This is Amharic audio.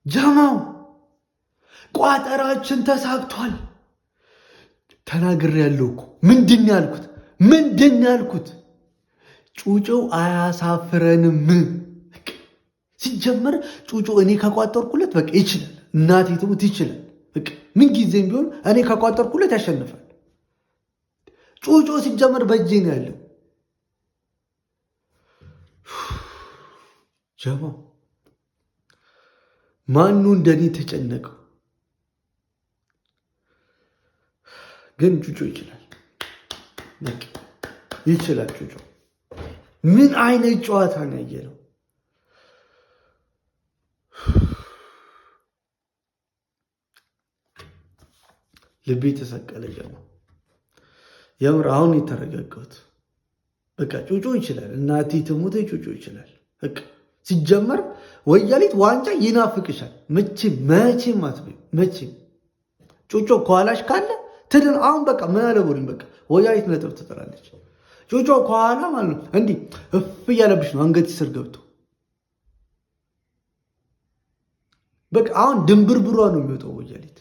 ጀማው ቋጠራችን ተሳክቷል። ተናግሬያለሁ እኮ። ምንድን ያልኩት? ምንድን ያልኩት? ጩጮው አያሳፍረንም። ሲጀመር ጩጮ እኔ ከቋጠርኩለት በቃ ይችላል። እናቴ ትሙት ይችላል። በቃ ምን ጊዜም ቢሆን እኔ ከቋጠርኩለት ያሸንፋል። ጩጮ ሲጀመር በእጄ ነው ያለው። ጀማው ማኑ እንደኔ ተጨነቀው? ግን ጩጮ ይችላል፣ በቃ ይችላል። ጩጮ ምን አይነት ጨዋታ ነው ያየነው? ልቤ ተሰቀለ። ጀማው የምር አሁን የተረጋጋሁት። በቃ ጩጮ ይችላል። እናቴ ትሙት ጩጮ ይችላል። በቃ ሲጀመር ወያሊት ዋንጫ ይናፍቅሻል። መቼም መቼም አትበይም። መቼም ጩጮ ከኋላሽ ካለ ትድን። አሁን በቃ ምን አለ በሉኝ። በቃ ወያሊት ነጥብ ትጥላለች። ጩጮ ከኋላ ማለት ነው እንዲህ እፍ እያለብሽ ነው አንገት ስር ገብቶ በቃ አሁን ድንብርብሯ ነው የሚወጣው ወያሊት።